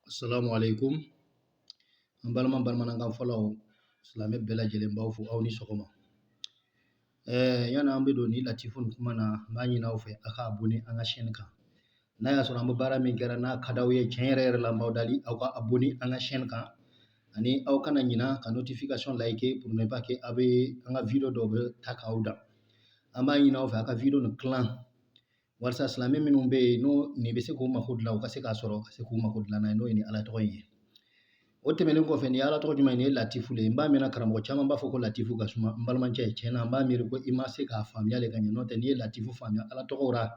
Assalamu alaikum. An balima bamanankan fɔlaw, silamɛ bɛɛ lajɛlen b'aw fo, aw ni sɔgɔma. Yani an bɛ don ni latifu nin kuma na, n b'a ɲini aw fɛ a ka abonné an ka chaîne kan. N'a y'a sɔrɔ an bɛ baara min kɛra n'a ka d'aw ye tiɲɛ yɛrɛ yɛrɛ la, n b'aw dali aw ka abonné an ka chaîne kan, ani aw kana ɲina ka notification like pour ne pas que aw bɛ an ka vidéo dɔw bɛ ta k'aw dan. An b'a ɲini aw fɛ a ka vidéo nin tilan walasa silamɛ minnu bɛ yen n'o nin bɛ se k'u mako dilan, u ka se k'a sɔrɔ ka se k'u mako dilan n'a ye, n'o ye ni Ala tɔgɔ in ye. O tɛmɛnen kɔfɛ, nin ye Ala tɔgɔ jumɛn ye? Nin ye latifu le ye. N b'a mɛn karamɔgɔ caman b'a fɔ ko latifu ka suma. N balimacɛ, tiɲɛ na, n b'a miiri ko i ma se k'a faamuya le ka ɲɛ. N'o tɛ, n'i ye latifu faamuya, Ala tɔgɔw ra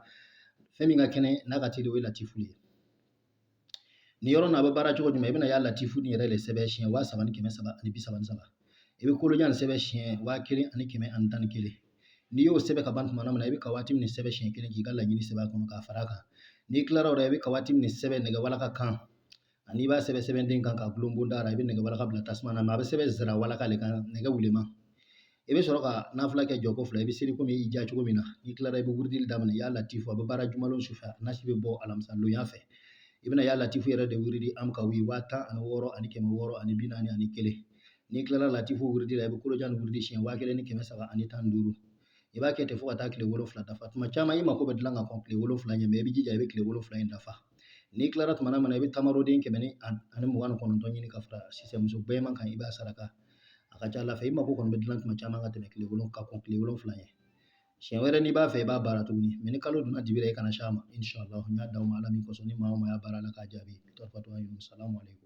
fɛn min ka kɛnɛ n'a ka teli, o ye latifu le ye. Nin yɔrɔ nin, a bɛ baara cogo jumɛn? I bɛna y'a latifu nin yɛrɛ le sɛbɛn siɲɛ 3333. I bɛ kolojan nin sɛbɛn siɲɛ 1111. N'i y'o sɛbɛn ka ban tuma min na, i bɛ kawati min sɛbɛn siɲɛ kelen k'i ka laɲini sɛbɛn a kɔnɔ k'a fara a kan. N'i tilara o la, i bɛ kawati min sɛbɛn nɛgɛ walaka kan, ani i b'a sɛbɛn sɛbɛnden kan ka gulon bonda la. I bɛ nɛgɛ walaka bila tasuma na, mɛ a bɛ sɛbɛn zira walaka le kan, nɛgɛ wuleman. I bɛ sɔrɔ ka nafila kɛ jɔko fila. I bɛ seli komi i diya cogo min na. N'i tilara, i bɛ wurudili daminɛ. Y'a latifu, a bɛ baara jumalon su fɛ, a nasi bɛ bɔ alamisa lonya fɛ. I bɛna y'a latifu yɛrɛ de wurudi amkawi 16641. N'i tilara latifu wurudi la, i bɛ kolojan ni wurudi siɲɛ 1315. I b'a kɛ ten fo ka taa tile 7 dafa. Tuma caman, i mako bɛ dilan ka kɔn tile 7 ɲɛ, mɛ i bɛ jija i bɛ tile 7 in dafa. N'i tilara tuma min na, i bɛ tamaroden 129 ɲini ka fara sisɛmuso gbɛman kan, i b'a saraka. A ka ca Ala fɛ, i mako kɔni bɛ dilan tuma caman ka tɛmɛ tile ka kɔn tile 7 ɲɛ. Siɲɛ wɛrɛ n'i b'a fɛ, i b'a baara tuguni, mɛ ni kalo donna dibi la, i kana s'a ma. Inshallah, n y'a d'aw ma Ala min kosɔn, ni maa o maa y'a baara la k'a jaabi, salamu alaikum.